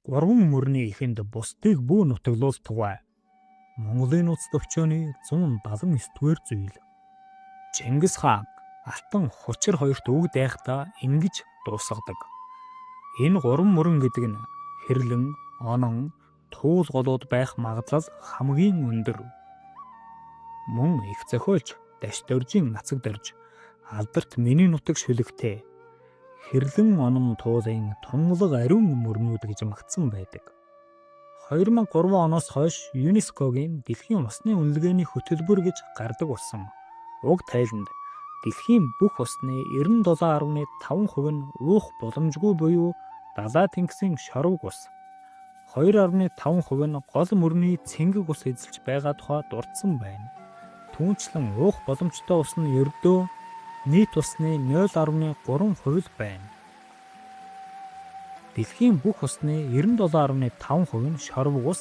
Гурван мөрний эхэнд бусдыг бүү нутаглуултугай. Монголын нууц төвчөөний 179-р зүйл. Чингис хаан Алтан Хучир хоёрт үг дайхдаа ингэж дуусгадаг. Энэ гурван мөрөн гэдэг нь хэрлэн, онон, туул голууд байх магадлал хамгийн өндөр. Мөн их зохиолч Дашдоржийн нацаг дорж алдарт миний нутаг шүлэгтэй хэрлэн онон туулын тунгалаг ариун мөрнүүд гэж магтсан байдаг. 2003 оноос хойш ЮНЕСКО-гийн дэлхийн усны үнэлгээний хөтөлбөр гэж гардаг болсон. Уг тайланд дэлхийн бүх усны 97.5% нь уух боломжгүй буюу далай тэнгисийн шорвог ус, 2.5% нь гол мөрний цэнгэг ус эзэлж байгаа тухай дурдсан байна. Түүнчлэн уух боломжтой ус нь ердөө нийт усны 0.3% байна. Дэлхийн бүх усны 97.5% нь шорвог ус,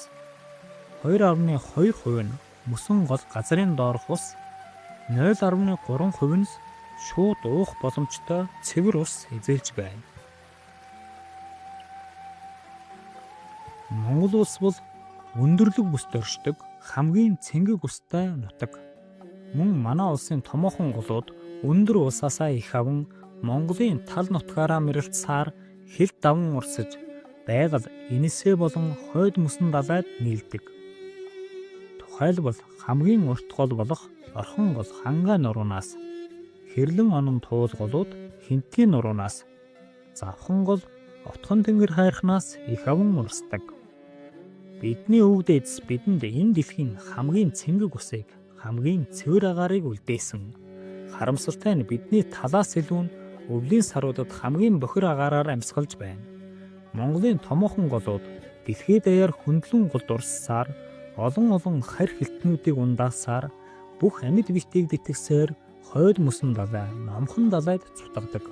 2.2% нь мөсөн гол газрын доорх ус, 0.3% нь шууд уух боломжтой цэвэр ус эзэлж байна. Монгол улс бол өндөрлөг бүст оршдог хамгийн цэнгэг устай нутаг. Мөн манай улсын томоохон голууд өндөр улсаасаа их аван Монголын тал нутгаараа мэрэлтсээр хил даван урсаж байгаль Энисей болон хойд мөсөн далайд нийлдэг. Тухайлбал хамгийн урт гол болох Орхон гол Хангай нуруунаас, Хэрлэн онон туул голууд Хинтгийн нуруунаас, Завхан гол Отхон тэнгэр хайрхнаас их аван урсдаг. Бидний өвөг дээдэс бидэнд энэ дэлхийн хамгийн цэнгэг усыг, хамгийн цэвэр агаарыг үлдээсэн. Харамсалтай нь бидний талаас илүү нь өвлийн саруудад хамгийн бохир агаараар амьсгалж байна. Монголын томоохон голууд дэлхийд даяар хөндлөн голд урссаар олон олон харь хилтнүүдийг ундаасаар бүх амьд биетийг тэтгэсээр хойд мөсөн далай, номхон далайд цутгадаг.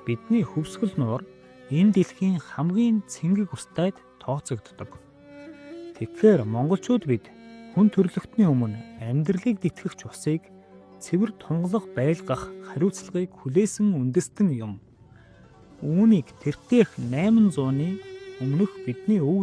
Бидний хөвсгөл нуур энэ дэлхийн хамгийн цэнгэг устайд тооцогддог. Тэгэхээр монголчууд бид хүн төрөлхтний өмнө амьдралыг тэтгэгч усыг цэвэр тунгалаг байлгах хариуцлагыг хүлээсэн үндэстэн юм. Үүнийг тэртех 800-ны өмнөх бидний өвөг